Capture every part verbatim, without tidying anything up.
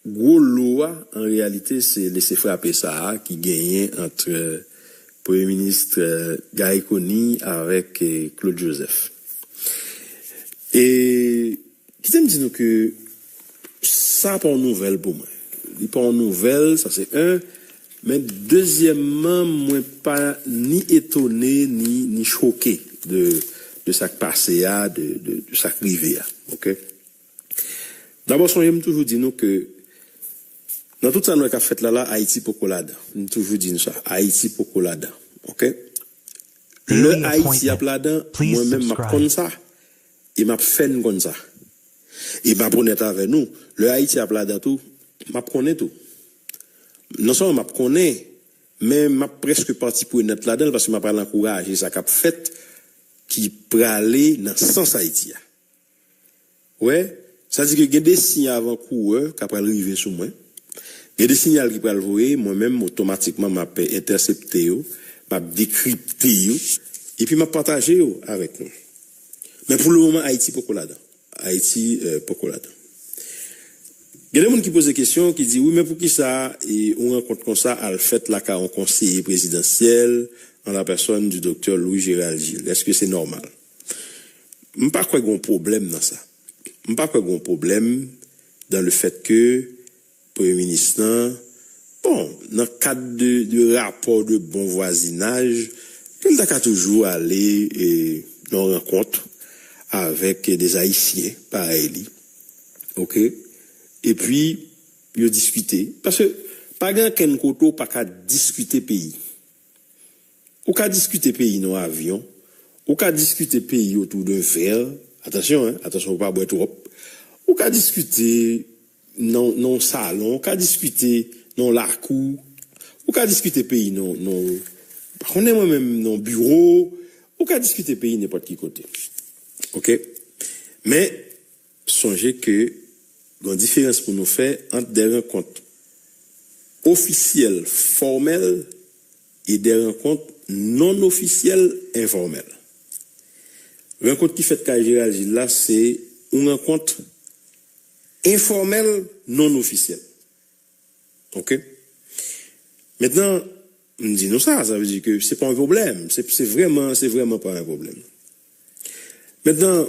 Gwo lo a, an reyalite, se lese frape sa a ki genyen ant Premye Minis Garry Conille avèk Claude Joseph. E kite m di nou ke sa pa yon nouvèl pou mwen. Li pa yon nouvèl, sa se un. Men dezyèmman, mwen pa ni etone ni, ni choke de, de sa k pase a, de, de, de sa k rive a. Oke? Dabò, sonje m toujou di nou ke nan tout sa nou wè k ap fèt la la, Ayiti poko ladan. M toujou di nou sa, Ayiti poko ladan. Oke? Lè Ayiti ap ladan, mwen menm m ap konn sa. E m ap fè n konn sa. E m ap onèt avè nou. Lè Ayiti ap ladan tou, m ap konnen tou. Non sèlman m ap konnen, men m ap prèske pati prenant ladan l paske m ap al ankouraje sa k ap fèt ki prale nan sans Ayiti a. Wè, sa di ke gen de siy avan kourè k ap pral rive sou mwen. Gen de siyal ki pral voye, mwen menm otomatikman m ap entèsepte yo, m ap dekripte yo, epi m ap pataje yo avèk nou. Men pou le moman, Ayiti poko ladan. Ayiti euh, poko ladan. Gen de moun ki poze kesyon, ki di, wi, men poukisa e, yon rankont konsa al fèt lakay yon konseye prezidansyèl an la pèsòn di doktè Louis Gérald Gilles? Èske se nòmal? M pa kwè gen yon pwoblèm nan sa. M pa kwè gen yon pwoblèm dans le fait que premye minis lan, bon, nan kad de, de rapò de bon vwazinaj, ke l ta ka toujou ale e, nan yon rankont avèk de Ayisyen parèy li. Oke? Epi, yo diskite. Paske pa gen ankenn kote w pa ka diskite peyi. Ou ka diskite peyi nan yon avyon. Ou ka diskite peyi otou de vè. Atansyon, hein, atansyon pou pa bwè twòp. Ou ka diskite nan, nan yon salon. Ou ka diskite nan yon lakou. Ou ka diskite peyi nan, nan, pa konnen mwen menm, nan yon biwo. Ou ka diskite peyi nenpòt ki kote. Oke? Men, sonje ke gen yon diferans pou nou fè ant de rankont ofisyèl, fòmèl, e de rankont non ofisyèl, enfòmèl. Rankont ki fèt kay Gérald Gilles la, se yon rankont enfòmèl, non ofisyèl. Oke? Mentnan, m di nou sa, sa vle di ke se pa yon pwoblèm. Se, se vrèman, se vrèman pa yon pwoblèm. Mentnan,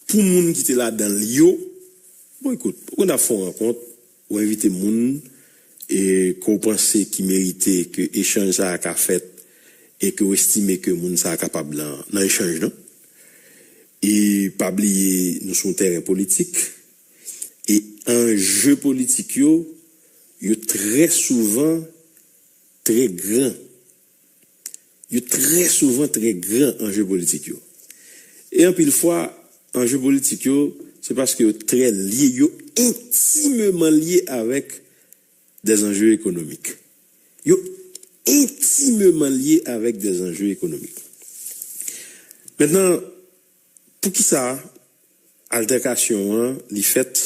pou moun ki te ladan l yo, bon, ekout, ou konn ap fè yon rankont, ou envite moun e ke w panse ki merite ke echanj sa a ka fèt e ke w estime ke moun sa a kapab nan, nan echanj lan. E pa bliye, nou sou yon tèren politik. E anje politik yo, yo trè souvan trè gran. Yo trè souvan trè gran, anje politik yo. E anpil fwa, anje politik yo, se paske yo trè lye, yo entimeman lye avèk des enjeux économiques. Yo entimeman lye avèk des enjeux économiques. Mentnan, poukisa altèkasyon an li fèt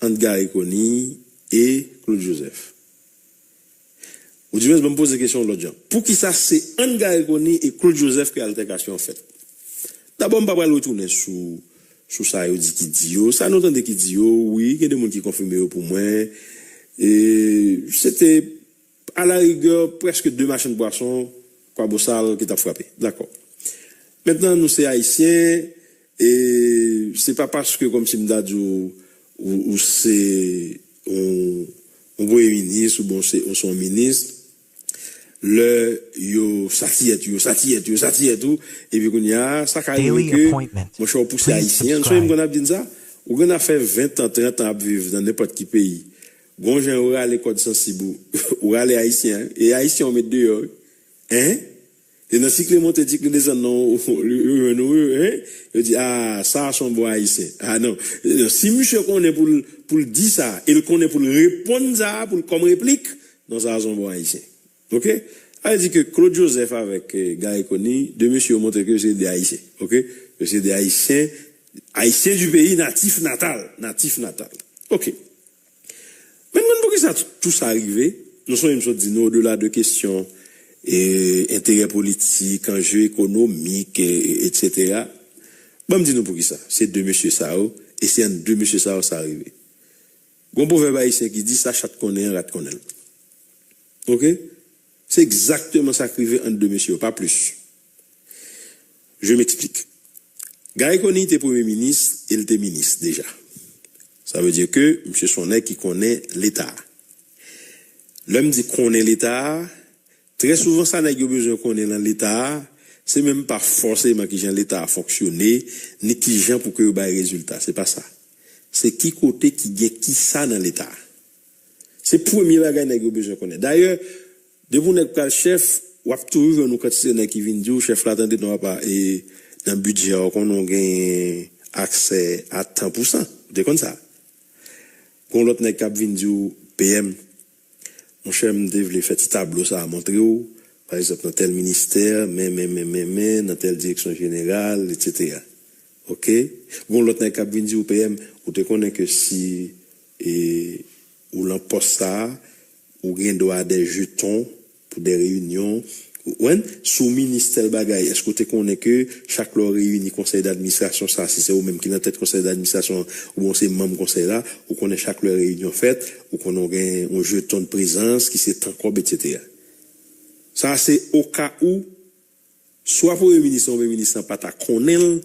ant Garry Conille e Claude Joseph? Ou di, men ban m poze kesyon lòt jan. Poukisa se ant Garry Conille e Claude Joseph ke altèkasyon an fèt? Dabò, m pa pral retounen sou, sou sa yo di ki di yo. Sa nou tande ki di yo, wi, gen de moun ki konfime yo pou mwen. E se te, alarigè, prèske de machann pwason Kwabosal ki t ap frape. Dakò. Mentnan, nou se Ayisyen, e se pa paske kòmsi m ta di w, ou, ou se yon, yon premye minis, oubyen ou se, ou se yon minis, lè yo satiyèt ou, yo satiyèt ou, yo satiyèt ou, epi kounye a, sa ka rive ke, monchè, ou pouse Ayisyen an. Sonje m konn ap di n sa, ou konn ap fè ven tan, trant an ap viv nan nenpòt ki peyi. Gon jan ou rale kòd sansib ou, ou rale Ayisyen an, e Ayisyen ou met deyò, wi. Hein? Se nan sikle monte, sikle desann, non, yo jwenn ou, hein? Yo di, ah, sa a se yon bon Ayisyen. Ah, non. Si misye konnen pou l, pou l di sa, e l konnen pou l reponn sa, pou l kòm replik, non, sa a se yon bon Ayisyen. Oke? Sa vle di ke Claude Joseph avèk eh, Garry Conille, de mesye yo montre ke yo se de Ayisyen. Oke? Yo se de Ayisyen, Ayisyen du pays, natif natal. Natif natal. Oke. Men nou konn poukisa tou sa rive? Nou sonje m sot di nou, odela de kesyon eh, enterè politik, anje ekonomik, eh, etsetera. Ban m di nou poukisa. Se de mesye sa yo, e se ant de mesye sa yo sa rive. Gon pwovèb ayisyen ki di sa chat konnen an, rat konnen l. Oke? Se egzakteman sa k rive ant de mesye yo, pa plis. Je m'explique. Guy Conille te premye minis e l te minis deja. Sa vle di ke misye se yon nèg ki konnen Leta. Lè m di konnen Leta, trè souvan sa nèg yo bezwen konnen nan Leta, se menm pa fòseman kijan Leta a fonksyone, ni kijan pou ke yo bay rezilta. Se pa sa. Se ki kote ki gen kisa nan Leta. Se premye bagay nèg yo bezwen konnen. Dayè, depi yon nèg pral chèf, w ap toujou jwenn yon kantite nèg ki vin di w, chèf la, tande non, papa, e nan bidjè a, w konnen w gen aksè a tan pou san. Ou te konn sa? Gon lòt nèg k ap vin di w, P M, monchè, m te vle fè ti tablo sa a montre w, pa egzanp, nan tèl ministè, men, men, men, men, men, nan tèl direksyon jeneral, etsetera. Oke? Gon lòt nèg k ap vin di w, P M, ou te konnen ke si e, ou lan pòs sa a, ou gen dwa a de jeton pou de reyinyon. Ou konprann? Si w minis tèl bagay, èske w te konnen ke chak lè w reyini konsèy dadministrasyon sa a, si se ou menm ki nan tèt konsèy dadministrasyon an, oubyen w se manm konsèy la, ou konnen chak lè reyinyon fèt, ou konnen w gen yon jeton de prezans ki se tan kòb, etsetera. Sa a se oka ou swa premye minis lan oubyen minis lan pa ta konnen l,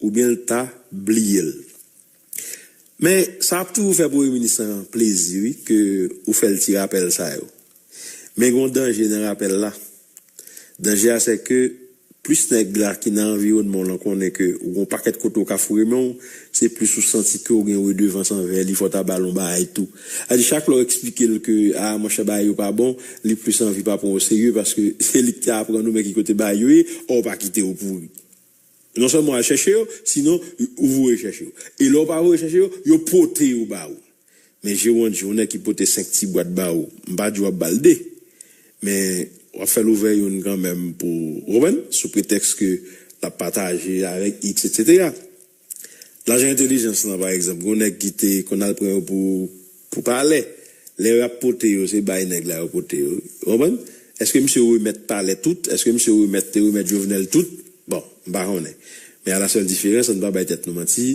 oubyen l ta bliye l. Men, sa ap toujou fè premye minis lan plezi, wi, ke ou fè l ti rapèl sa yo. Men gen yon danje nan rapèl la. Danje a, se ke plis nèg la ki nan anviwònman w lan konnen ke ou gen yon pakèt kote w ka foure men w, se plis ou santi ke w gen redevans anvè li, fò w ta ba l yon bagay tou. Sa di chak lè w eksplike l ke, a, monchè, bagay yo pa bon, li plis anvi pa pran w oserye, paske se li ki te aprann ou men ki kote bagay yo ye, ò, w pa kite yo pouri. Non sèlman w al chèche yo, sinon, ou voye chèche yo. E lè w pa voye chèche yo, yo pote yo ba ou. Men je w an di w, yon nèg ki pote senk ti bwat ba ou, m pa di w ap ba l de. Men, w ap fè l ouvè youn kanmenm pou, ou konprann? Sou pretèks ke l ap pataje avèk X, etsetera. Lajan entèlijans lan, pa egzanp, gon nèg ki te konn al pran yo pou, pou palè. Lè y ap pote yo, se bay nèg la yo pote yo. Ou konprann? Èske misye remèt palè tout? Èske misye remèt, te remèt Jovenel tout? Bon, m pa konnen. Men a la sèl diferans, ann pa bay tèt nou manti,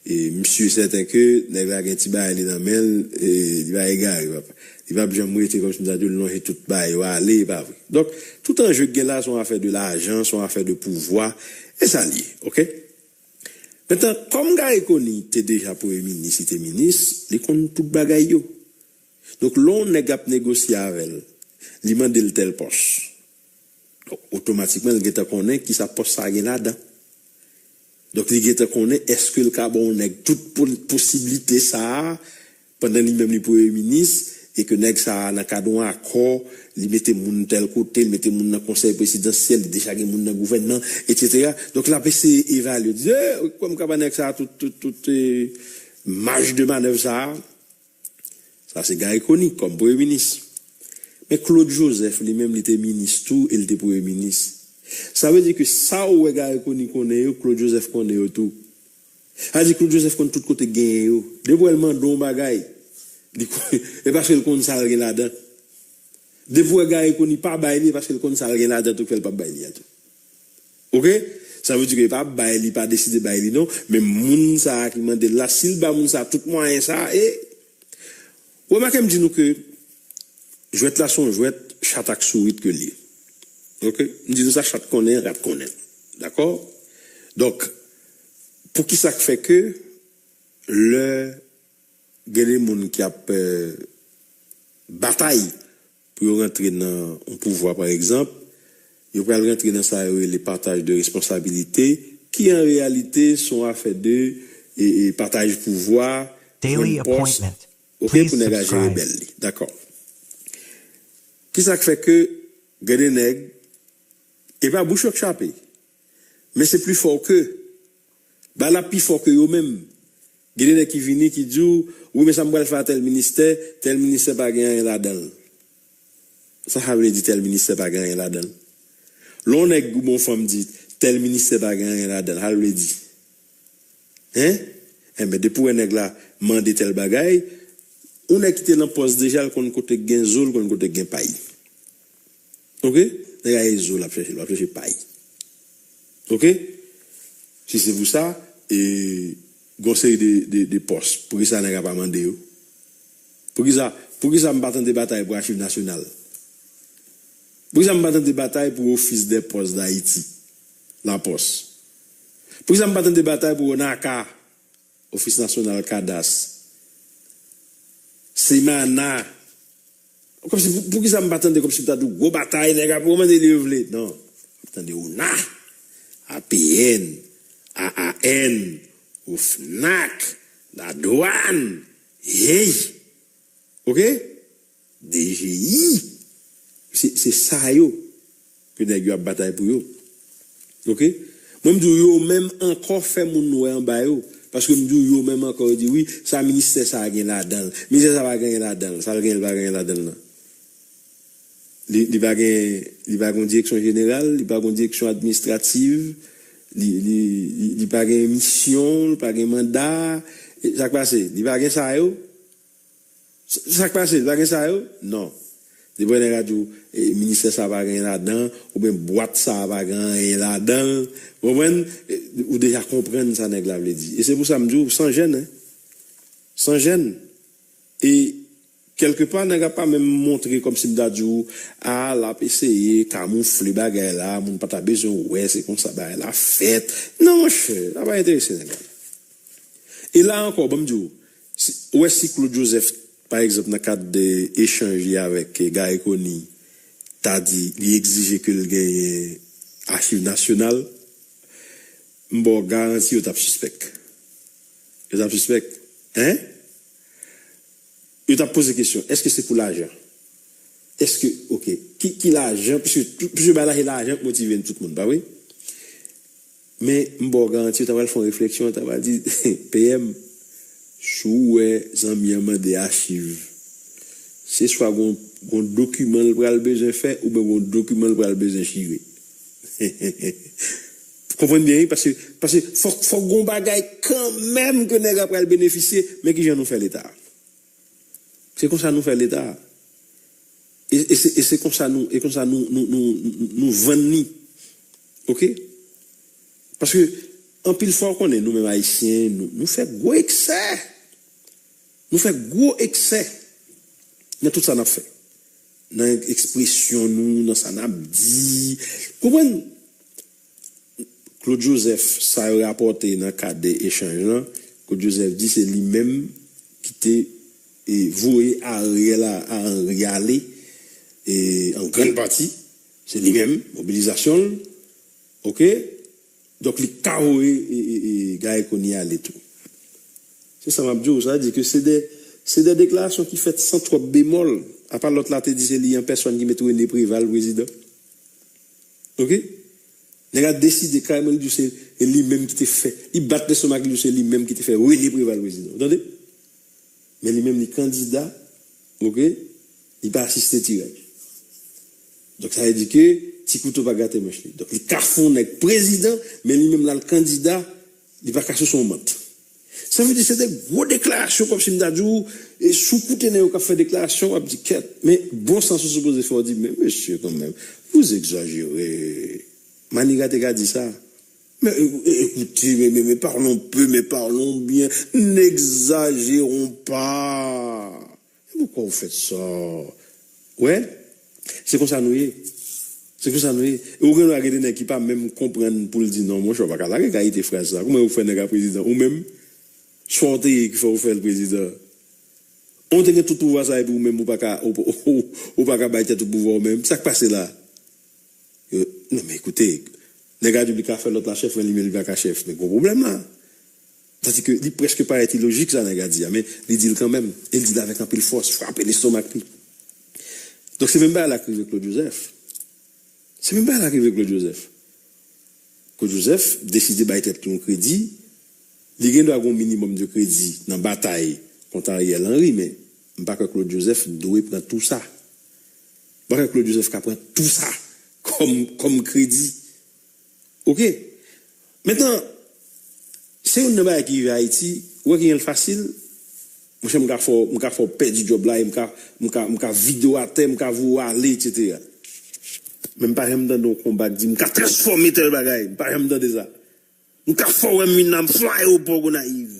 e, m si e sèten ke nèg la gen ti bagay li nan men l, e, li pa egare, papa. Li p ap janm rete kòmsi m ta di w, l lonje tout bagay yo ale, e pa vre. Donk, tout anje k gen la, se yon afè de lajan, se yon afè de pouvwa, e sa l ye, oke? Mentnan, kòm Garry Conille te deja premye minis, li te minis, li konn tout bagay yo. Donk, lè yon nèg ap negosye avè l, li mande l tèl pòs. Donk, otomatikman, li gentan konnen kisa pòs sa a gen ladan. Donk, li gentan konnen èske l ka ba yon nèg tout po-, posiblite sa a, pandan li menm li premye minis, e ke nèg sa a nan kad yon akò, li mete moun tèl kote, li mete moun nan konsèy prezidansyèl, li deja gen moun nan gouvènman, etsetera. Donk, l ap eseye evalye, di, e, kòm m ka ba nèg sa a tout, tout, tout, e, maj de manèv sa a. Sa se Garry Conille kòm premye minis. Men Claude Joseph, li menm, li te minis tou, e l te premye minis. Sa vle di ke sa ou wè Garry Conille konnen yo, Claude Joseph konnen yo tou. Sa di Claude Joseph konn tout kote k genyen yo. Depi w wè l mande yon bagay, li konn, e paske l konn sa l gen ladan. Depi w wè Garry Conille pa bay li, e paske l konn sa l gen ladan tou k fè l p ap bay li a tou. Oke? Sa vle di ke li pa bay li, pa deside bay li non, men moun sa a ki mande l la, si l ba moun sa a tout mwayen sa a, e remake m di nou ke jwèt la se yon jwèt chat ak sourit ke l ye. Oke? M di nou sa, chat konnen, rat konnen. Dakò? Donk, poukisa k fè ke lè gen de moun ki ap, eh, batay pou yo rantre nan yon pouvwa, pa egzanp, yo pral rantre nan sa yo rele partaj de responsabilite, ki an reyalite se yon afè de, e, e, partaj pouvwa, jwenn pòs, oke, pou nèg la jere bèl li. Dakò. Kisa k fè ke gen de nèg, e pa bouch yo k chape, men se pli fò ke, bal la pi fò ke yo menm. Gen de nèg ki vini, ki di w, wi, men sa m pral fè a tèl ministè, tèl ministè pa gen anyen ladan l. Sa sa vle di tèl ministè pa gen anyen ladan l? Lè yon nèg oubyen yon fanm di, tèl ministè pa gen anyen ladan l, sa l vle di? Hein? Enben, depi w wè nèg la mande tèl bagay, yon nèg ki te nan pòs deja, l konn kote k gen zo, l konn kote k gen pay. Oke? Nèg la e zo l ap chèche, l ap chèche pay. Oke? Si se pou sa, e, gon seri de, de, de pòs, poukisa nèg la pa mande yo? Poukisa, poukisa m pa tande batay pou Achiv Nasyonal? Poukisa m pa tande batay pou Office des Postes d'Haïti, Lapòs? Poukisa m pa tande batay pou Onaka, Ofis Nasyonal Kadas? Semana. Kòmsi, pou, poukisa m pa tande kòmsi m ta di w gwo batay nèg ap rekomande li yo vle? Non. M tande ona, A P N, A A N, OFNAC, ladwàn, hey, oke, D G I. Se, se sa yo ke nèg yo ap batay pou yo. Oke? Mwen, m di w, yo menm ankò fè moun wè anba yo. Paske m di w, yo menm ankò, yo di, wi, sa ministè sa a gen ladan l. Ministè sa a pa gen ladan l. Sa l gen, l pa gen ladan l nan. Li, li pa gen, li pa gen direksyon jeneral, li pa gen direksyon administrativ, li, li, li, li pa gen misyon, li pa gen manda. E sa k pase? Li pa gen sa yo? Sa k pase? Li pa gen sa yo? Non. Depi nèg la di w, e, ministè sa pa gen ladan, oubyen bwat sa pa gen anyen ladan l. Ou konprann? E, ou deja konprann sa nèg la vle di. E se pou sa m di w, san jèn, hein. San jèn. E kèlkepa, nèg la pa menm montre kòmsi m ta di w, a, l ap eseye kamoufle bagay la, moun pa ta bezwen wè, se konsa bagay la fèt. Non, monchè, sa pa enterese nèg la. E la ankò, ban m di w, si, ou wè si Claude Joseph, pa egzanp, nan kad de echanj li avèk, eh, Garry Conille, ta di li egzije ke l genyen achiv nasyonal, m ba w garanti yo t ap sispèk. Yo t ap sispèk. Hein? Yo t ap poze kesyon, èske se pou lajan? Èske, oke, ki, ki lajan? Piske tout, piske bay la, se lajan k motive tout moun, pa vre? Men, m ba w garanti, yo ta pral fè yon refleksyon, yo ta pral di, P M, si w wè zanmi an mande achiv, se swa gon, gon dokiman l pral bezwen fè, oubyen gon dokiman l pral bezwen chire. Konprann byen, wi, paske, paske fòk, fòk gon bagay kanmenm ke nèg la pral benefisye, men kijan nou fè Leta? Se konsa nou fè Leta. E, e se, e se konsa nou, e konsa nou, nou, nou, nou, nou vann li. Oke? Paske, anpil fwa, w konnen, nou menm Ayisyen, nou, nou fè gwo eksè. Nou fè gwo eksè nan tout sa n ap fè. Nan ekspresyon nou, nan sa n ap di. Konprann? Claude Joseph, sa yo rapòte nan kad de echanj lan, Claude Joseph di se li menm ki te, e, voye Ariel a, a Henry ale, e, an grann pati, se li menm, mobilizasyon l, oke? Donk, li ka voye, e, e, e, Garry Conille ale tou. Se sa m ap di w, sa vle di ke se de, se de deklarasyon ki fèt san twòp bemòl, apa lòt la te di se li an pèsòn ki met René Préval prezidan. Oke? Nèg la deside kareman li di se e li menm ki te fè. Li bat lestomak li di se li menm ki te fè René Préval prezidan. Ou tande? Men li menm li kandida, oke? Li pa asiste tiraj. Donk sa vle di ke ti kouto pa gate manch li. Donk li ka fè yon nèg prezidan, men li menm l al kandida, li pa ka souse yon mant. Sa vle di se de gwo deklarasyon kòmsi m ta di w, e si w koute nèg yo k ap fè deklarasyon, w ap di kèt. Men bon sans ou sipoze fè w di, men mesye kanmenm, vous exagérez. Maniga te ka di sa. Mais euh, écoutez, mais, mais, mais parlons peu, mais parlons bien. N'exagérons pas. Et pourquoi vous faites ça? Ouais, c'est comme ça nous y est. Se konsa nou ye. E ou gen dwa gen de nèg ki pa menm konprann pou l di non, monchè, ou pa ka lage kalite fraz sa. Kouman yo fè nèg la prezidan? Ou menm, swa w te ye ki fè ou fè l prezidan. Ou te gen tout pouvwa sa epi ou menm ou pa ka, ou, ou, ou, ou pa ka bay tèt ou pouvwa ou menm. Sa k pase la? Yo, non, men ekoute, nèg la di li ka fè lòt la chèf, men li menm li pa ka chèf. Men gon pwoblèm la. Tandis ke li prèske parèt ilojik sa nèg la di a, men li di l kanmenm. E li di l avèk anpil fòs, frape lestomak li. Donk se menm bagay la k rive Claude Joseph. Se menm bagay la k rive Claude Joseph. Claude Joseph deside bay tèt li yon kredi. Li gen dwa gen yon minimòm de kredi nan batay kont Ariel Henry, men m pa kwè Claude Joseph dwe pran tou sa. M pa kwè Claude Joseph ka pran tou sa kòm, kòm kredi. Oke? Mentnan, se youn nan bagay ki rive Ayiti, ou wè kijan l fasil? Monchè, m ka fè w, m ka fè w pèdi djòb la, e m ka, m ka, m ka vide w atè, m ka voye w ale, etsetera. Men m pa janm tande yon konba k di, m ka transfòme tèl bagay, m pa janm tande sa. M ka fè w wè m vin nan, m fè w ayewopò Gonayiv.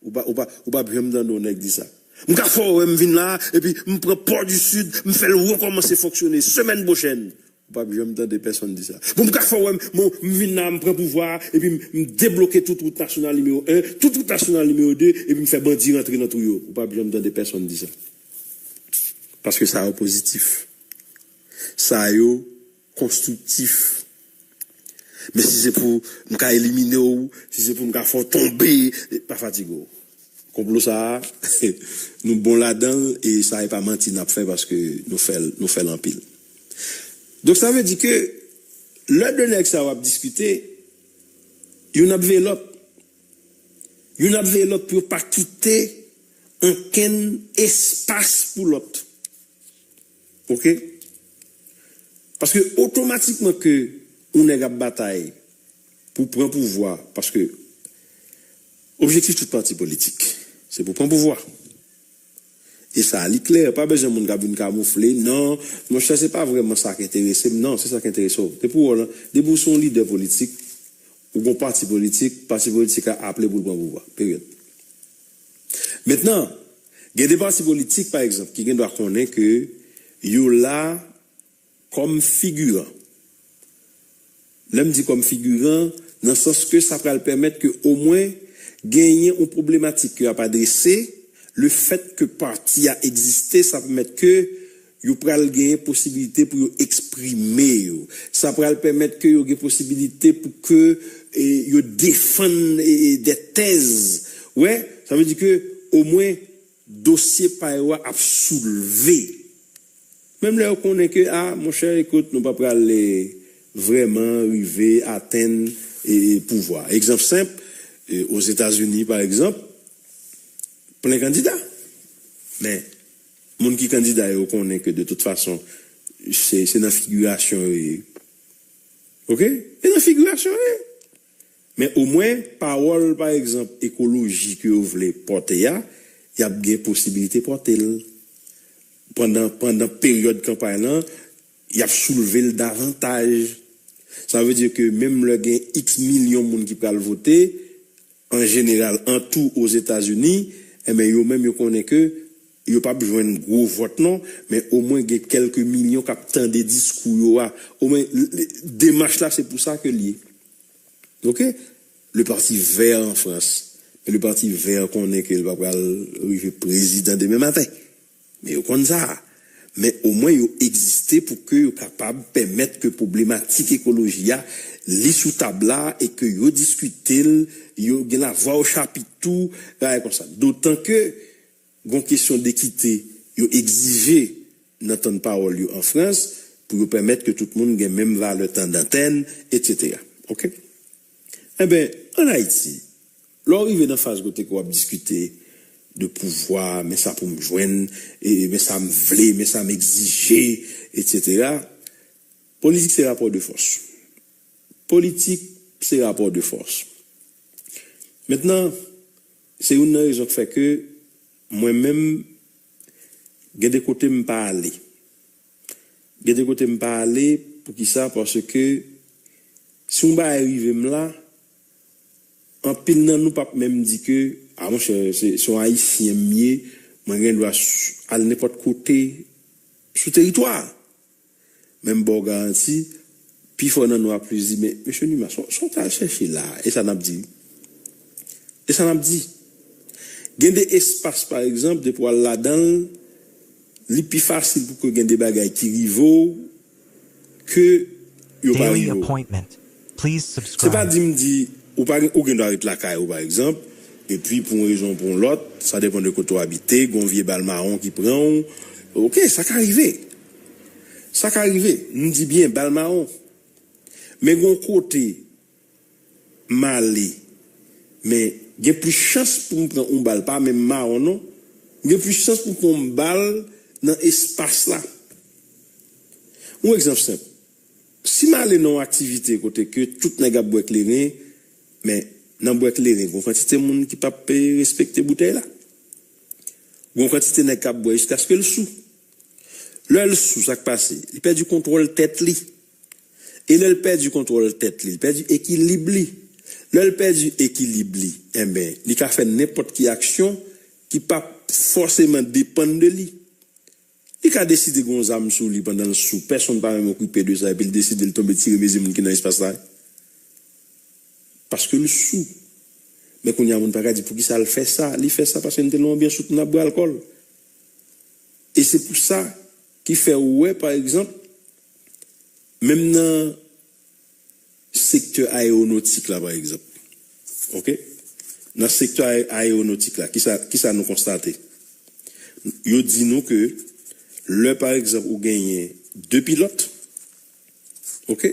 Ou pa, ou pa, ou p ap janm tande yon nèg di sa. M ka fè w wè m vin la, epi m pran Port du Sud, m fè l rekòmanse fonksyone semèn pwochèn. Ou p ap janm tande pèsonn di sa. Bon, m ka fè w wè m, m, m vin la, m pran pouvwa a, epi m, m debloke tout wout nasyonal nimewo en, tout wout nasyonal nimewo de, epi m fè bandi rantre nan twou yo. Ou p ap janm tande pèsonn di sa. Paske sa yo pozitif. Sa yo konstriktif. Men si se pou m ka elimine w, si se pou m ka fè w tonbe, pa fatige w. Konplo sa a, nou bon ladan l, e sa e pa manti n ap fè paske nou fè l, nou fè l anpil. Donk sa vle di ke lè de nèg sa yo ap diskite, youn ap veye lòt. Youn ap veye lòt pou yo pa kite ankenn espas pou lòt. Oke? Paske otomatikman ke yon nèg ap batay pou pran pouvwa, paske objektif tout pati politik, se pou pran pouvwa. E sa, li klè, pa bezwen moun k ap vin kamoufle. Non, monchè, se pa vrèman sa k enterese m. Non, se sa k enterese w. Depi w, depi w se yon lidè politik, ou gon pati politik, pati politik a aple pou l pran pouvwa. Peryòd. Mentnan, gen de pati politik, pa egzanp, ki gen dwa konnen ke yo la kòm figiran. Lè m di kòm figiran, nan sans ke sa pral pèmèt ke omwen genyen yon pwoblematik ke y ap adrese, lefèt ke pati a egziste, sa pèmèt ke yo pral genyen posibilite pou yo eksprime yo. Sa pral pèmèt ke yo gen posibilite pou ke e, yo defann e, e, de tèz. Wè, sa vle di ke omwen dosye pa yo a ap soulve. Menm lè yo konnen ke, a, monchè, ekout, nou pa pral e, vrèman rive atenn e, e, pouvwa. Egzanp senp, e, Ozetazini, pa egzanp, plen kandida. Men, moun ki kandida yo konnen ke de tout fason, se, se nan figirasyon yo ye. Oke? E nan figirasyon yo ye. Men omwen, pawòl, pa egzanp, ekoloji ke yo vle pòte a, y ap gen posibilite pòte l. Pandan, pandan peryòd kanpay lan, y ap soulve l davantaj. Sa vle di ke menm lè gen iks milyon moun ki pral vote, an jeneral, an tou Ozetazini, enben, yo menm, yo konnen ke yo p ap jwenn gwo vòt non, men omwen gen kèlke milyon k ap tande diskou yo a. Omwen, l-, l-, demach la, se pou sa ke l ye. Oke? Le Parti Vert an Frans. Men le Parti Vert konnen ke l pa pral rive prezidan demen maten. Men yo konn sa. Men omwen yo egziste pou ke yo kapab pèmèt ke pwoblematik ekoloji a, li sou tab la e ke yo diskite l, yo gen lavwa o chapit tou, bagay konsa. Dotan ke gon kesyon dekite yo egzije nan tann pawòl yo an Frans pou yo pèmèt ke tout moun gen menm valè tan dantèn, etsetera. Oke? Enben, ann Ayiti, lè w rive nan faz kote ke w ap diskite de pouvwa, men sa pou m jwenn, e, men sa m vle, men sa m egzije, etsetera, politik se rapò de fòs. Politik se rapò de fòs. Mentnan, se youn nan rezon k fè ke mwen menm, gen de kote m pa ale. Gen de kote m pa ale, poukisa? Paske si yon bagay rive m la, anpil nan nou p ap menm di ke, a monchè, se, se yon Ayisyen m ye, mwen gen dwa s-, al nenpòt kote sou teritwa a. Men m ba w garanti, pifò nan nou ap plis di, men, mesye Numa, sa w, sa w t al chèche la? E sa n ap di. E sa n ap di. Gen de espas, pa egzanp, depi w al ladan l, li pi fasil pou ke gen de bagay ki rive w ke yo pa Daily rive w. Appointment. Please subscribe. Se pa di m di, ou pa gen, ou gen dwa ret lakay ou, pa egzanp, epi pou yon rezon ou pou yon lòt, sa depann de kote w abite, gen yon vye bal mawon ki pran w. Oke, sa ka rive. Sa ka rive. M di byen, bal mawon. Men gen yon kote m ale, men gen plis chans pou m pran yon bal, pa menm mawon non. Gen plis chans pou m pran yon bal nan espas la. Yon egzanp senp. Si m ale nan yon aktivite kote ke tout nèg ap bwè kleren, men nan bwè kleren, gon kantite moun ki p ap, eh, respekte boutèy la. Gon kantite nèg k ap bwè jiskaske l sou. Lè l sou, sa k pase? Li pèdi kontwòl tèt li. E lè l pèdi kontwòl tèt li, li pèdi ekilib li. Lè l pèdi ekilib li, enben, li ka fè nenpòt ki aksyon ki p ap fòseman depann de li. Li ka deside gen yon zam sou li pandan l sou, pèsonn pa menm okipe de sa, epi l deside l tonbe tire mezi moun ki nan espas la. Paske l sou. Men kounye a, moun pa ka di poukisa l fè sa. Li fè sa paske n te nan yon anbyans tout moun ap bwè alkòl. E se pou sa ki fè ou wè, pa egzanp, menm nan sektè ayewonotik la, pa egzanp. Oke? Nan sektè aye- ayewonotik la, kisa, kisa nou konstate? Yo di nou ke lè, pa egzanp, ou genyen de pilòt, oke?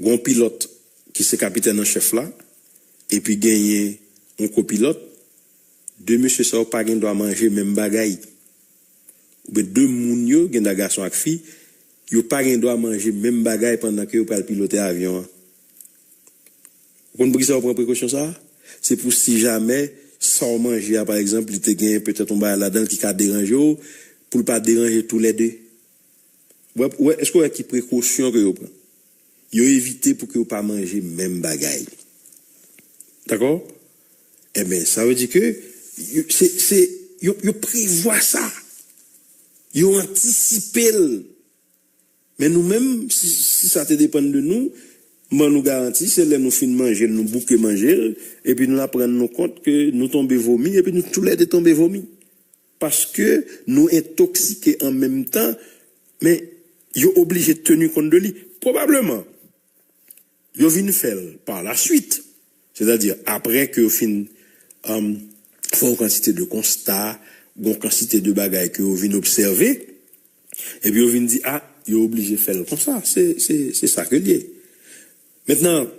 Gon pilòt ki se kapitèn an chèf la, epi genyen yon kopilòt, de mesye sa yo pa gen dwa manje menm bagay. Oubyen de moun yo, gen dwa gason ak fi, yo pa gen dwa manje menm bagay pandan ke yo pral pilote avyon an. Ou konn poukisa yo pran prekosyon sa a? Se pou si jamè sa w manje a, pa egzanp, li te gen petèt yon bagay ladan l ki ka deranje w, pou l pa deranje toulède. Ou wè, ou wè, èske w wè ki prekosyon ke yo pran? Yo evite pou ke yo pa manje menm bagay. Dakò? Ebyen, sa vle di ke yo- se, se, yo, yo prevwa sa. Yo antisipe l. Men nou menm, si, si sa te depann de nou, m ban nou garanti, se lè nou fin manje l, nou bouke manje l, epi nou la rann nou kont ke nou tonbe vomi, epi nou toulède tonbe vomi. Paske nou entoksike an menm tan, men yo oblije teni kont de li. Pwobableman, yo vin fè l pa la swit. Sètadi, apre ke yo fin um, fè yon kantite de konsta, yon kantite de bagay ke yo vin obsève, epi yo vin di, a, yo oblije fè l konsa. Se, se, se sa ke l ye. Mentnan,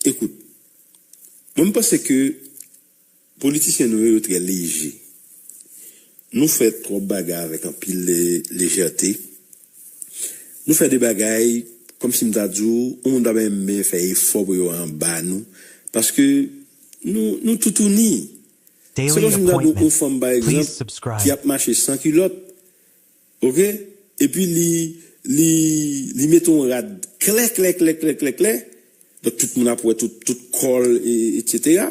ekout, mwen, m panse ke politisyen nou yo, yo trè leje. Nou fè twòp bagay avèk anpil le- lejète. Nou fè de bagay, kòmsi m ta di w, yon moun ta renmen fè efò pou yo anba nou. Paske nou, nou toutouni. Se kòmsi m ta di w, yon fanm, pa egzanp, ki ap mache san kilòt, oke? Epi li, li, li mete yon rad klè, klè, klè, klè, klè, klè. Donk, tout moun ap wè tout, tout kò l, e, etsetera.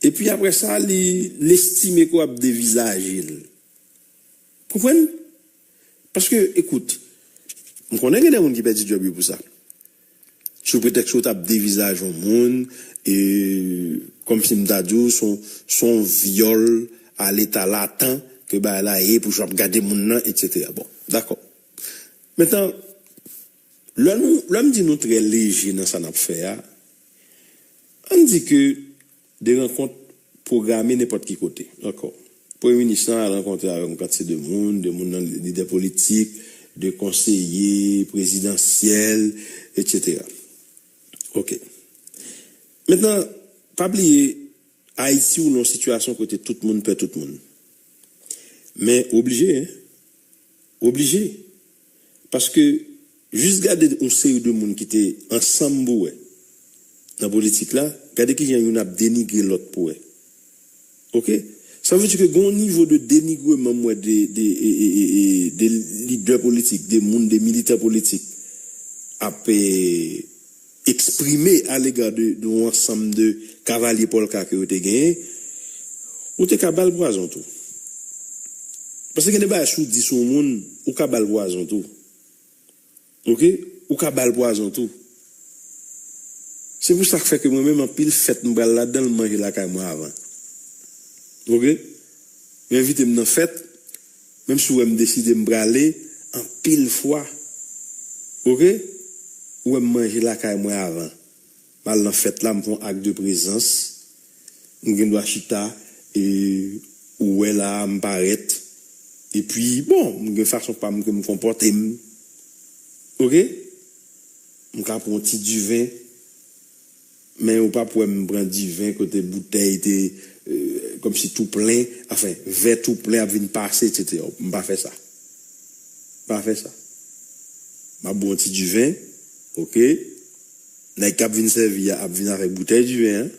Epi apre sa, li, l estime ke w ap devizaje l. Konprann? Paske, ekout, m konnen gen de moun ki pèdi djòb yo pou sa. Sou pretèks ke w t ap devizaje yon moun, e, kòmsi m ta di w, se yon, se yon vyòl a leta latan ke bagay la ye, pou jan w ap gade moun nan, etsetera. Bon, dakò. Mentnan, lè nou, lè m di nou trè leje nan sa n ap fè a, ann di ke de rankont pwograme nenpòt ki kote. Dakò. Premye minis lan al rankontre avèk yon kantite de moun, de moun nan lidè politik, de konseye prezidansyèl, etsetera. Oke. Mentnan, pa bliye, Ayiti ou nan yon sitiyasyon kote tout moun pè tout moun. Men oblije, en. Oblije. Paske, jis gade yon seri de moun ki te ansanm pou wè nan politik la, gade kijan youn ap denigre lòt pou wè. Oke? Sa vle di ke gen yon nivo de denigreman m wè de, de, e, e, e, e, de lidè politik, de moun, de militan politik ap, e, eksprime alega de, de yon ansanm de kavalye pòlka ke yo te genyen, ou te ka ba l pwazon tou. Paske gen de bagay si w di sou yon moun, ou ka ba l pwazon tou. Oke? Ou ka ba l pwazon tou. Se pou sa k fè ke mwen menm, anpil fèt m pral ladan l, m manje lakay mwen avan. Oke? Yo envite m nan fèt, menm si w wè m deside m prale, anpil fwa, oke, ou wè m manje lakay mwen avan. M al nan fèt la, m fè yon ak de prezans, m gen dwa chita, e ou wè la a, m parèt. Epi, bon, m gen fason pa m ke m konpòte m. Oke? M ka pran yon ti diven, men ou p ap wè m pran diven kote boutèy te, e, kòmsi tou plen, anfen, vè tou plen ap vin pase, etsetera. M pa fè sa. M pa fè sa. M ap bwè yon ti diven, oke? Nèg k ap vin sèvi a ap vin avèk boutèy diven an.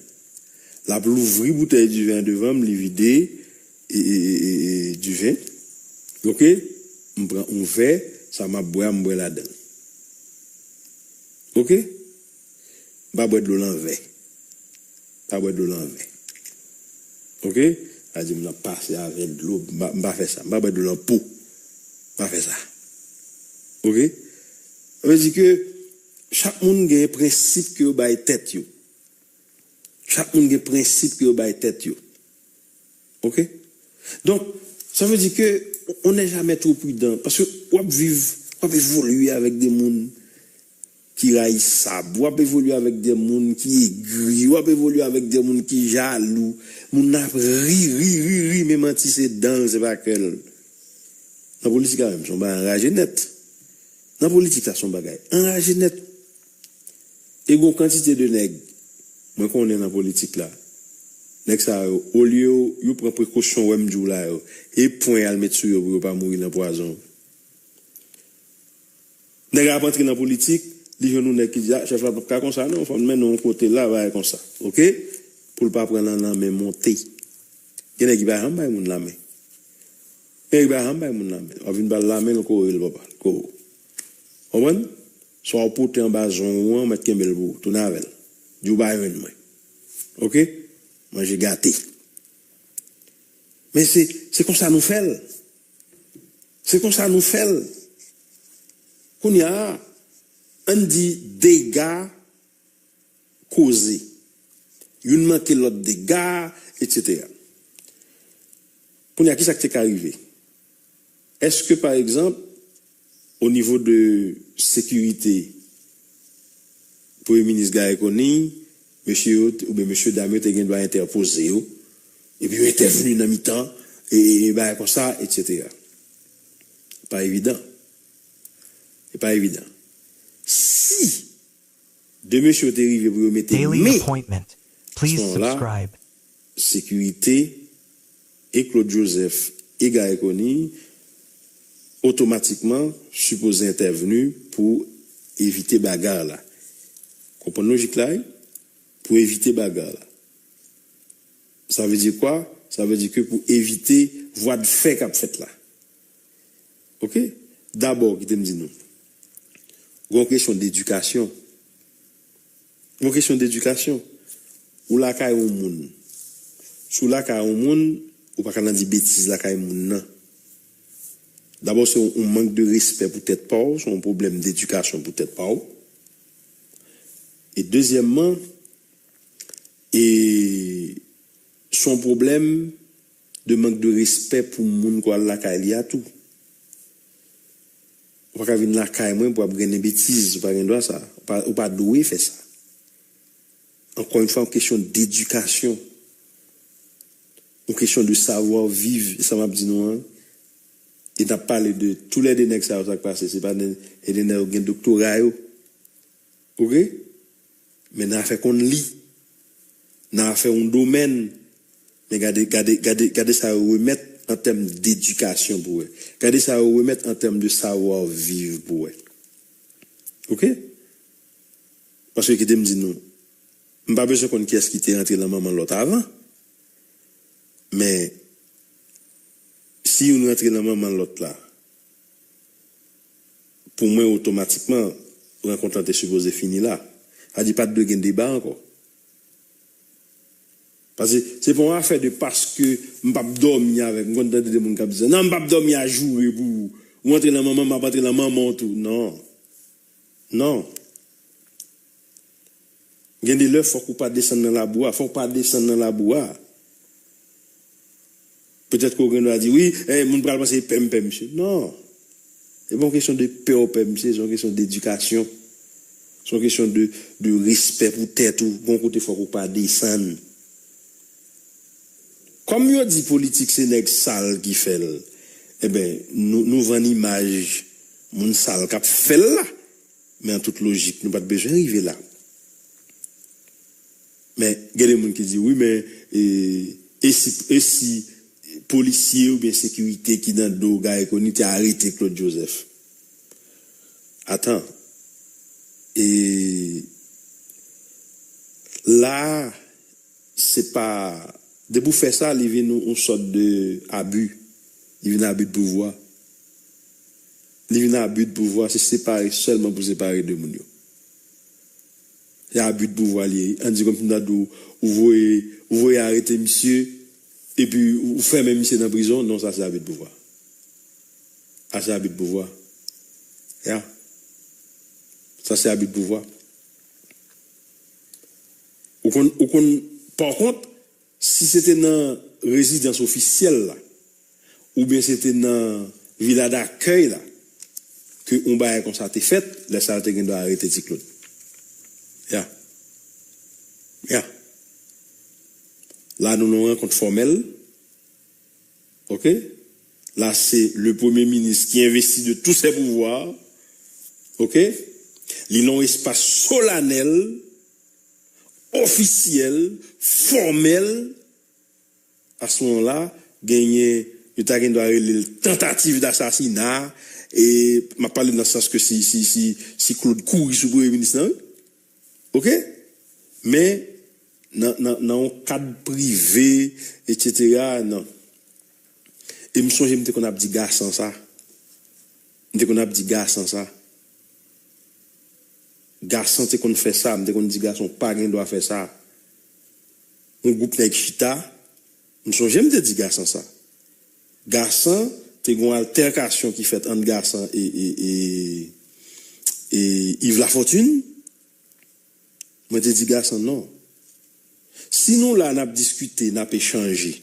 L ap louvri boutèy diven an devan m, li vide, e, e, e, e, e, diven. Oke? M pran yon vè, sa m ap bwè a, m bwè ladan l. Oke? M pa bwè dlo lan vè. M pa bwè dlo lan vè. Oke? Sa di moun ap pase avè dlo, m pa, m pa fè sa. M pa bwè dlo nan po. M pa fè sa. Oke? Sa vle di ke chak moun gen prensip ke yo bay tèt yo. Chak moun gen prensip ke yo bay tèt yo. Oke? Donk, sa vle di ke on n'est jamais trop prudent. Paske w ap viv, w ap evolye avèk de moun ki rayisab, w ap evolye avèk de moun ki egri, w ap evolye avèk de moun ki jalou. Moun nan ap ri, ri, ri, ri, men manti se dan l, se pa kè l. Nan politik la menm, se yon bagay anraje nèt. Nan politik la, se yon bagay anraje nèt. E gon kantite de nèg, mwen konnen nan politik la, nèg sa yo, olye yo, yo pran prekosyon, wè m di w la yo, e pwen y al met sou yo pou yo pa mouri nan pwazon. Nèg la ap antre nan politik, li jwenn yon nèg ki di, a, chèf la p ap ka konsa non, fò n mennen yon kote la, bagay konsa. Oke? Pou l pa pran nan lanmen monte. Gen nèg ki pa janm bay moun lanmen. Gen nèg ki pa janm bay moun lanmen. W ap vin ba l lanmen, l kore l, papa. L kore w. Konprann? Swa w pote anba zon ou an, mèt kenbe l pou ou. Tounen avè l. Di w pa jwenn mwen. Oke? Manje gate. Men se, se konsa nou fè l. Se konsa nou fè l. Kounye a, ann di dega koze. Youn manke lòt dega, etsetera. Kounye a, kisa k te ka rive? Èske, pa egzanp, o nivo de sekirite, Premye Minis Garry Conille, mesye yo, oubyen mesye dam yo te gen dwa entèpoze yo, epi yo entèvni nan mitan, e, e, e bagay konsa, etsetera. Pa evidan. E pa evidan. Si de mesye yo te rive pou yo mete Daily men appointment. Please subscribe. Sekirite e Claude Joseph e Garry Conille otomatikman sipoze entèvni pou evite bagar la. Konprann lojik la, wi? Pou evite bagar la. Sa vle di kwa? Sa vle di ke pou evite vwa de fè k ap fèt la. Oke? Dabò, kite m di nou. Gon kesyon dedikasyon. Gon kesyon dedikasyon. Ou lakay yon moun. Si w lakay yon moun, ou pa ka nan di betiz lakay moun nan. Dabò, se yon, yon mank de respè pou tèt pa w, se yon pwoblèm dedikasyon pou tèt pa w. E dezyèmman, e se yon pwoblèm de mank de respè pou moun ke w al lakay li a tou. Ou pa ka vin lakay mwen pou ap grennen betiz, ou pa gen dwa sa. Ou pa, ou pa dwe fè sa. Ankò yon fwa, yon kesyon dedikasyon. Yon kesyon de savoir vivre, e sa m ap di nou an. E n ap pale de toulède nèg sa yo, sa k pase, se pa de, e de nèg yo gen doktora yo. Oke? Men nan afè konn li, nan afè yon domèn, men gade, gade, gade, gade sa yo remèt an tèm dedikasyon pou wè. Gade sa yo remèt an tèm de savoir vivre pou wè. Oke? Paske kite m di nou, m pa bezwen konn kiyès ki te rantre nan manman lòt avan. Men, si youn rantre nan manman lòt la, pou mwen, otomatikman, rankont lan te sipoze fini la. Sa di, pa t dwe gen deba ankò. Paske se pa yon afè de paske m p ap dòmi avèk, m konn tande de moun k ap di sa, non, m p ap dòmi a joure pou ou. Ou antre nan manman m, m ap antre nan manman w tou. Non. Non. Gen de lè, fòk ou pa desann nan labou a. Fòk ou pa desann nan labou a. Petèt ke w gen dwa di, wi, eh, moun pral panse pè m pè misye. Non. Se pa yon kesyon de pè w pè misye, se yon kesyon dedikasyon. Se yon kesyon de, de respè pou tèt ou. Gon kote fòk ou pa desann. Kòm yo di politik se nèg sal ki fè l, enben, nou, nou vann imaj moun sal k ap fè l la. Men an tout lojik, nou pa t bezwen rive la. Men, gen de moun ki di, wi, men, e, e si, e si polisye oubyen sekirite ki nan do Garry Conille te arete Claude Joseph? Atan. E, la, se pa, depi w fè sa, li vin yon, yon sòt de abi. Li vin abi de pouvwa. Li vin abi de pouvwa, se separe sèlman pou separe de moun yo. Se abi de pouvwa li ye. Ann di kòmsi m ta di w, ou voye, ou voye arete misye, Epi ou fèmen misye nan prizon, non, sa se abi de pouvwa. Sa se abi de pouvwa. Ya. Sa se abi de pouvwa. Ou konn, ou konn, pa kont, si se te nan rezidans ofisyèl la, oubyen se te nan vila dakèy la, ke yon bagay konsa te fèt, lè sa yo te gen dwa arete Ti Claude. Ya. Ya. La, nou nan yon rankont fòmèl. OK? La, se le premye minis ki envesti de tous ses pouvoirs. OK? Li nan yon espas solanèl, ofisyèl, fòmèl. A se moman la, genyen, yo ta gen dwa rele l tantativ dasasina. E m ap pale nan sans ke si, si, si, si Claude kouri sou premye minis lan, wi. OK? Men, nan, nan, nan yon kad prive, etsetera, non. E m sonje m te konn ap di Gasan sa. M te konn ap di Gasan sa. Gasan te konn fè sa, m te konn di Gasan pa gen dwa fè sa. Yon gwoup nèg chita, m sonje m te di Gasan sa. Gasan te gen yon altèkasyon ki fèt ant Gasan e, e, e, e Yves Lafortune. Mwen te di Gasan non. Si nou la, n ap diskite, n ap echanje.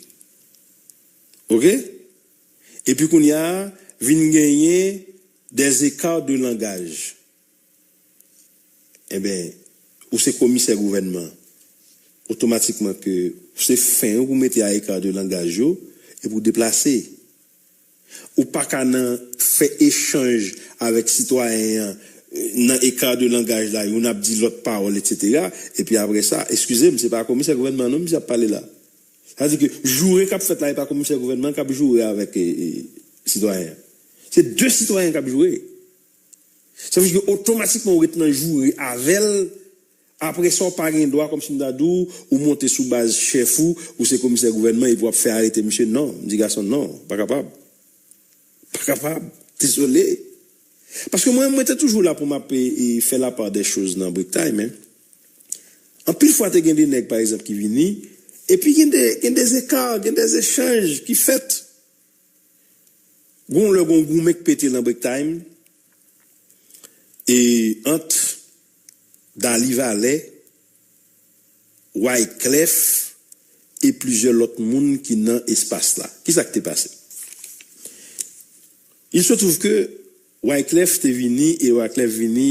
OK? Epi kounye a, vin genyen des écarts de langage. Enben, ou se komisè gouvènman, otomatikman ke se fen ou pou mete a écart de langage yo, epi ou deplase. Ou pa ka nan fè echanj avèk sitwayen an, nan écart de langage la, youn ap di lòt pawòl, etsetera. Epi apre sa, eskize m, se pa komisè gouvènman non misye ap pale la. Sa vle di ke joure k ap fèt la, e pa komisè gouvènman k ap joure avèk e, e, sitwayen an. Se de sitwayen k ap joure. Sa vle di ke otomatikman ou ret nan joure avè l. Apre sa, w pa gen dwa, kòmsi m ta di w, ou monte sou baz chèf ou, ou se komisè gouvènman, epi w ap fè arete misye. Non, m di Gason, non, pa kapab. Pa kapab. Dezole. Paske mwen, mwen te toujou la pou m ap e, e, fè la part des choses nan break time, hein. Anpil fwa, te gen de nèg, pa egzanp, ki vini, epi gen de, gen de écarts, gen de echanj ki fèt. Gon lè gon goumen k pete nan break time e ant Dali Valè, Wyclef e plizyè lòt moun ki nan espas la. Kisa k te pase? Il se trouve que Wyclef te vini e Wyclef vini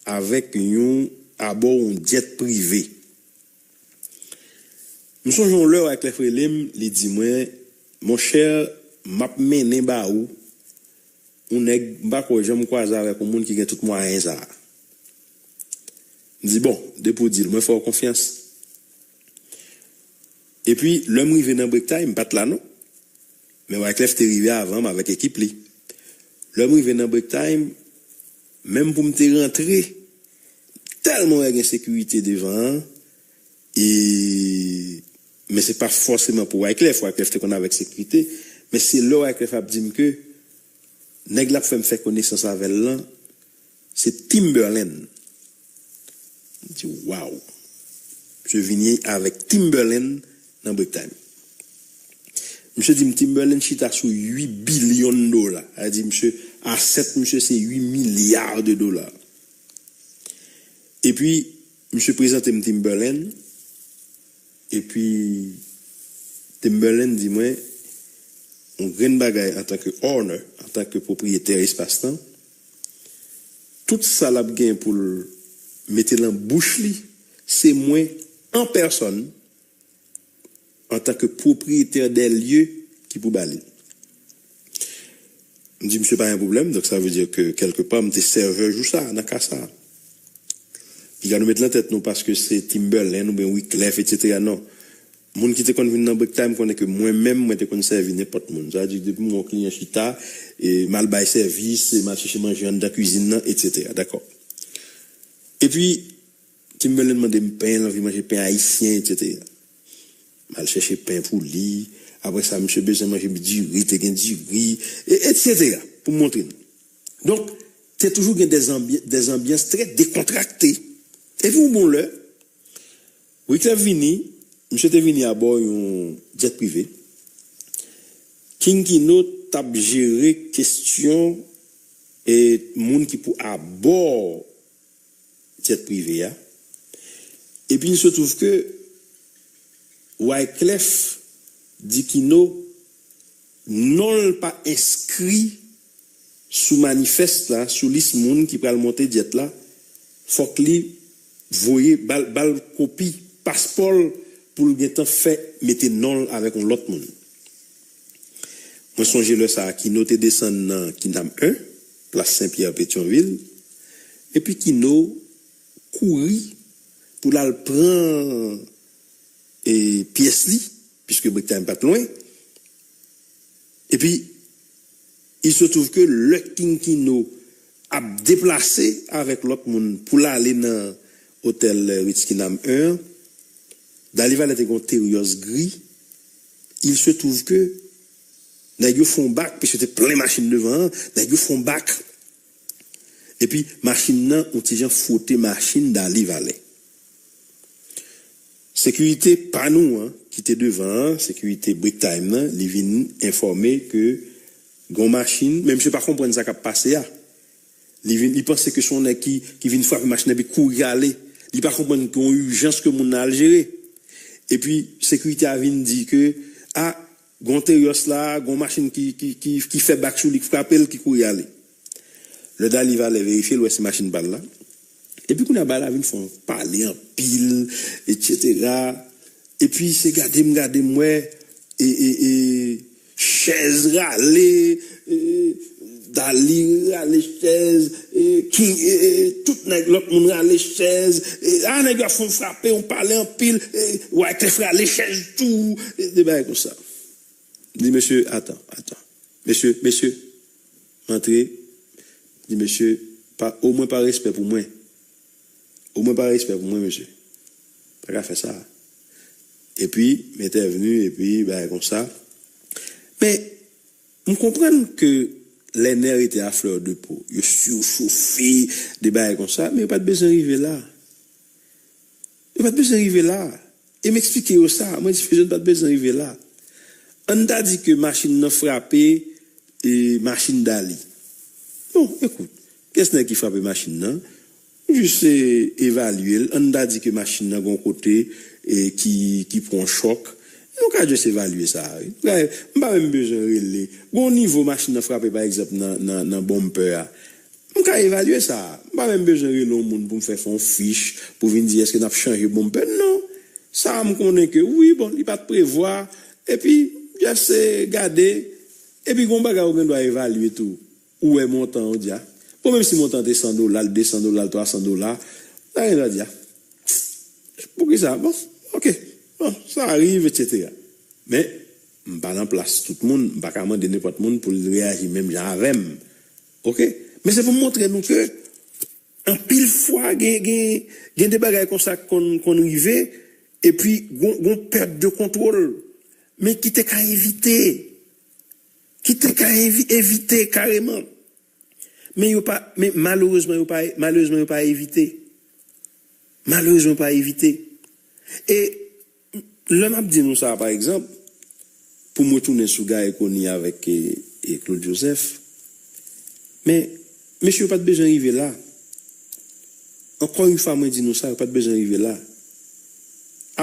avèk yon abò yon jet prive. M sonje yon lè Wyclef rele m, li di mwen, monchè, m ap mennen ba ou yon nèg m pa ko janm kwaze avèk yon moun ki gen tout mwayen sa a. M di, bon, depi w di l, mwen fè w konfyans. Epi, lè m rive nan break time, m pa t la non. Men Wyclef te rive avan m avèk ekip li. Lè m rive nan break time, menm pou m te rantre, tèlman wè gen sekirite devan an, e, men se pa fòseman pou Wyclef, Wyclef te konn avèk sekirite, men se lè Wyclef ap di m ke nèg l ap fè m fè konesans avè l lan, se Timberland. M di, waw. Misye vini avèk Timberland nan break time. Misye di m Timberland chita sou uit bilyon dola. Sa vle di misye, asèt misye se uit milya de dola. Epi, misye prezante m Timberland. Epi, Timberland di mwen, yon grenn bagay antanke owner, antanke pwopriyetè espas lan, tout sa l ap gen pou l mete nan bouch li, se mwen an pèsòn, antanke pwopriyetè dè lye, ki pou ba li l. M di misye pa gen pwoblèm, donk sa vle di ke kèlkepa m te sèvè jou sa a, nan ka sa a. Piga nou met nan tèt nou paske se Timberland oubyen Wyclef, etsetera. Non. Moun ki te konn vin nan break time konnen ke mwen menm, mwen te konn sèvi nenpòt moun. Sa vle di depi m wè yon kliyan chita, e m al bay sèvis, e m al chèche manje anndan kwizin nan, etsetera. Dakò. Epi, Timberland mande m pen, l anvi manje pen ayisyen, etsetera. M al chèche pen pou li. Apre sa, misye bezwen manje diri, te gen diri, e, etsetera, pou m montre n. Donk, te toujou gen des anbi-, des ambiances très décontractées. Epi yon bon lè, Wyclef vini, misye te vini abò yon jet prive. King Kino t ap jere kesyon e moun ki pou abò jet prive a. Et puis il se trouve que Wyclef di Kino non l pa enskri sou manifest la, sou lis moun ki pral monte jet la, fòk li voye bal bal kopi paspò l pou l gentan fè mete non l avèk yon lòt moun. Mwen sonje lè sa a Kino te desann nan Kinam en, plas Senpyè Petyonvil, epi Kino kouri pou l al pran e, pyès li, piske Brick Time pa t lwen. Epi, il se trouve que lè King Kino ap deplase avèk lòt moun pou l ale nan otèl Ritz Kinam en an, Dali Valè te gen yon Terios gri. Il se trouve que nèg yo fè yon bak, piske te plen machin devan an, nèg yo fè yon bak. Epi machin nan, yon ti jan fwote machin Dali Valè. Sekirite pa nou an, ki te devan an, sekirite Brick Time nan, li vin enfòme ke gen yon machin, men misye pa konprann sa k ap pase a. Li vin, li panse ke se yon nèg ki, ki vin frape machin nan epi kouri ale. Li pa konprann ke yon ijans ke moun nan al jere. Epi sekirite a vin di ke, a, gen yon Terios la, gen yon machin ki, ki, ki, ki fè bak sou li, ki frape l, ki kouri ale. Lè Dali Valè verifye, l wè se machin pa l la. Epi kounye a, bagay la vin fè yon pale anpil, etsetera. Epi se gade m, gade m wè, e, e, e, chèz rale, e, Dali rale chèz, e, King, e, e, tout nèg lòt moun rale chèz, e, a, nèg yo ap fè yon frape, yon pale anpil, e, Wyclef rale chèz tou, e, de bagay konsa. M di, mesye, atan, atan. Mesye, mesye, m antre, m di, mesye, pa, omwen pa respè pou mwen. Omwen pa respè pou mwen, mesye. Pa ka fè sa. Epi, m entèvni, epi, bagay konsa. Men, m konprann ke les nerfs étaient à fleur de peau. Yo sichofe, de bagay konsa, men yo pa t bezwen rive la. Yo pa t bezwen rive la. E m eksplike yo sa. Mwen di, mesye, n pa t bezwen rive la. Ann ta di ke machin nan frape e machin Dali. Non, ekout, kiyès nèg ki frape machin nan? Ou jis, e, evalye l. Ann ta di ke machin nan gen yon kote, e, ki, ki pran yon chòk. Nou ka jis evalye sa, wi. M pa menm bezwen rele. Gen yon nivo machin nan frape, pa egzanp, nan, nan, nan bumper a. M ka evalye sa. M pa menm bezwen rele yon moun pou m fè, fè yon fich, pou vin di èske n ap chanje bumper. Non. Sa a m konnen ke, wi, bon, li pa t prevwa. Epi, just, e, gade. Epi, gen yon bagay ou gen dwa evalye tou. Ou wè montan an, ou di a. Bon, menm si montan an te san dola, l de san dola, l twa san dola, sa gen dwa di a. Poukisa? Bon, oke. Bon, sa rive, etsetera. Men, m pa nan plas tout moun, m pa ka mande nenpòt moun pou l reyaji menm jan avè m. Oke? Men se pou m montre nou ke anpil fwa, gen, gen, gen de bagay konsa k konn, konn rive, epi gon, gon pèt de kontwòl, men ki te ka evite. Ki te ka evi-, evite kareman. Men yo pa, men malerezman, yo pa, malerezman, yo pa evite. Malerezman, yo pa evite. E lè m ap di nou sa, pa egzanp, pou m retounen sou Garry Conille avèk, e, e Claude Joseph, men, mesye, yo pa t bezwen rive la. Ankò yon fwa, mwen di nou sa, yo pa t bezwen rive la.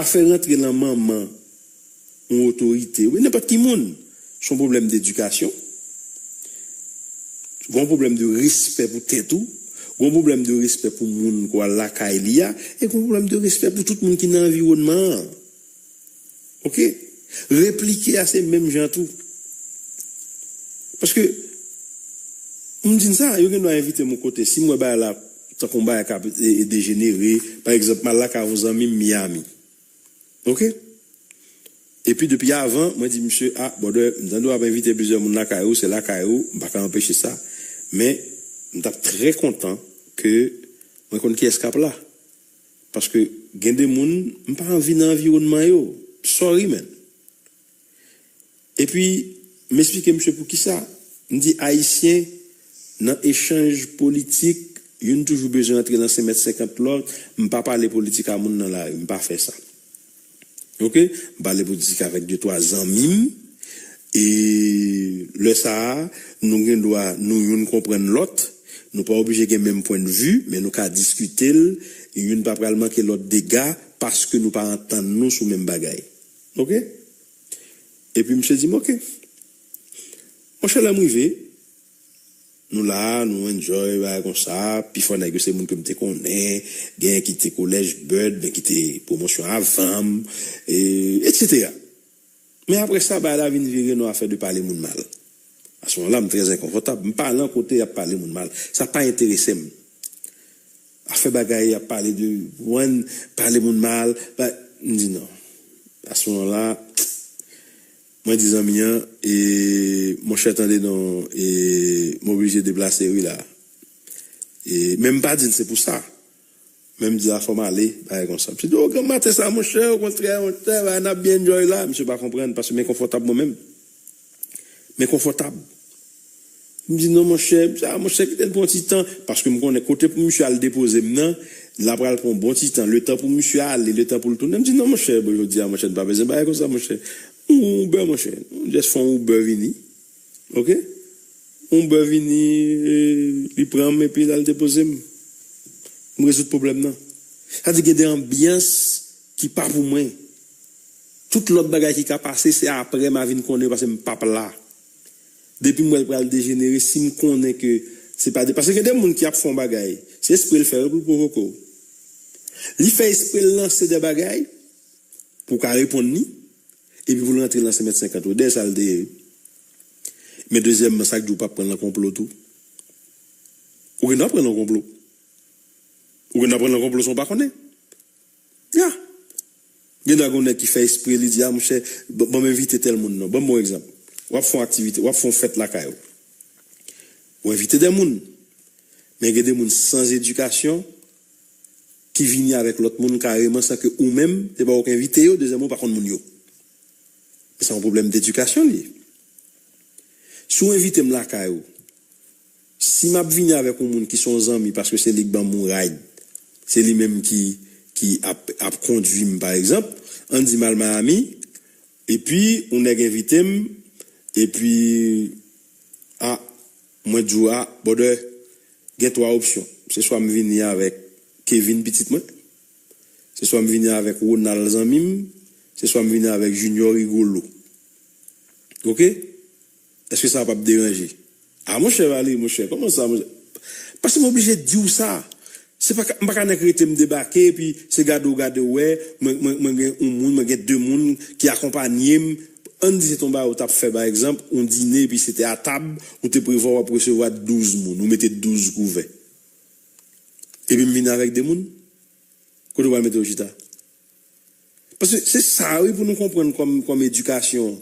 Afè rantre nan manman yon otorite, oubyen nenpòt ki moun, se yon pwoblèm dedikasyon, gen yon pwoblèm de respè pou tèt ou, gen yon pwoblèm de respè pou moun k w al lakay li a, e gen yon pwoblèm de respè pou tout moun ki nan anviwònman an. Oke? Replike a se menm jan tou. Paske, m di n sa, yo gen dwa envite m yon kote. Si m wè bagay la, tankou yon bagay k ap, e, e, dejenere, pa egzanp, m al lakay yon zanmi m Miami. Oke? Epi depi avan, mwen di misye, a, brother, m tande w ap envite plizyè moun lakay ou, se lakay ou, m pa ka anpeche sa. Men, m t ap trè kontan ke mwen konn kiyès k ap la. Paske gen de moun, m pa anvi nan anviwònman yo. Sorry, man. Epi, m eksplike misye poukisa. M di, Ayisyen, nan echanj politik, youn toujou bezwen antre nan senk mèt senkant lòt. M pa pale politik a moun nan lari, m pa fè sa. Oke? M pale politik avèk de twa zanmi m. E lè sa a, nou gen dwa nou youn konprann lòt, nou pa oblije gen menm pwennvi, men nou ka diskite l, youn pa pral manke lòt dega paske nou pa antann nou sou menm bagay. Oke? Epi misye di m, "Oke." Monchè, lè m rive, nou la, nou enjoy, bagay konsa. Pifò nèg yo se moun ke m te konnen, genyen ki te kolèj Bud, men ki te pwomosyon avan m, e, etsetera. Men apre sa, bagay la vin vire nan afè de pale moun mal. Aswè la, m trè enkonfòtab. M pa nan kote y ap pale moun mal. Sa pa enterese m. Afè bagay, y ap pale de, mwen, pale moun mal. Ba, m di non. Aswè la, mwen di zanmi an, e, monchè, tande non, e, m oblije deplase wi la. E, men m pa di l se pou sa. Men m di a fò m ale, bagay konsa. Misye di, "O, granm maten sa, monchè, okontrè, monchè, bagay n ap byen enjoy la." Misye pa konprann, paske m enkonfòtab mwen menm. M enkonfòtab. M di, "Non, monchè, sa, monchè, kite l pran ti tan." Paske m konnen kote pou misye al depoze m nan, l ap pral pran bon ti tan. Letan pou misye ale, letan pou l tounen. M di, "Non, monchè, bon, jodi a, monchè, n pa bezwen bagay konsa, monchè. Yon Uber, monchè. Just fè yon Uber vini." Oke? Yon Uber vini, e, li pran m epi l al depoze m. M rezoud pwoblèm nan. Sa di gen de anbyans ki pa pou mwen. Tout lòt bagay ki ka pase, se apre m a vin konnen paske m p ap la. Depi m wè l pral dejenere, si m konnen ke se pa de, paske gen de moun ki ap fè yon bagay, se espre l fè yo pou l pwovoke w. Li fè espre l lanse de bagay pou w ka reponn li, epi pou l rantre nan senk mèt senkant ou. Dèyè sa l te ye. Men dezyèmman, sa k di w p ap pran nan konplo tou? Ou gen dwa pran nan konplo. Ou gen dwa pran nan konplo san w pa konnen. Ya. Gen dwa gen yon nèg ki fè espre, li di, "A, monchè, ban ban m envite tèl moun non." Ban m yon egzanp. W ap fè yon aktivite, w ap fè yon fèt lakay ou. Ou envite de moun. Men gen de moun san edikasyon ki vini avèk lòt moun kareman san ke ou menm, se pa ou k envite yo, dezyèmman, ou pa konn moun yo. Men se yon pwoblèm dedikasyon li ye. Si w envite m lakay ou, si m ap vini avèk yon moun ki se yon zanmi paske se li k ban m yon ride, se li menm ki, ki ap, ap kondui m, pa egzanp, ann di m al Miami, epi yon nèg envite m, epi, a, mwen di w, a, brother, gen twa opsyon. Se swa m vini avèk Kevin, pitit mwen, se swa m vini avèk Ronald, zanmi m, se swa m vini avèk Junior Rigolo. Oke? Èske sa p ap deranje? A, monchè, Valery, monchè, kòman sa, monchè? Paske m oblije di w sa. Se pa ka, m pa ka nèk rete m debake, epi se gade w gade w wè, mwen, mwen, mwen gen yon moun, mwen gen de moun ki akonpanye m. Ann di se t on bagay ou t ap fè, pa egzanp, yon dine, epi se te atab, ou te prevwa w ap resevwa douz moun, ou mete douz kouvè. Epi m vin avèk de moun, kote w pral mete yo chita? Paske se sa, wi, pou nou konprann kòm, kòm edikasyon,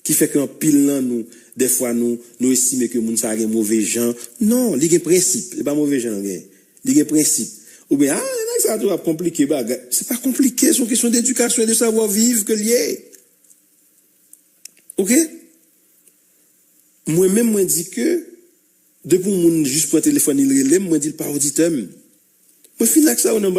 ki fè ke anpil nan nou, dèfwa nou, nou estime ke moun sa a gen move jan. Non, li gen prensip. Se pa move jan l gen. Li gen prensip. Oubyen, a, nèg sa a tou ap konplike bagay. Se pa konplike, se yon kesyon dedikasyon e de savoir vivre ke l ye. Oke? Mwen menm, mwen di ke depi yon moun jis pran telefòn li, l rele m, mwen di l pa oditè m. Mwen fini ak sa yo nan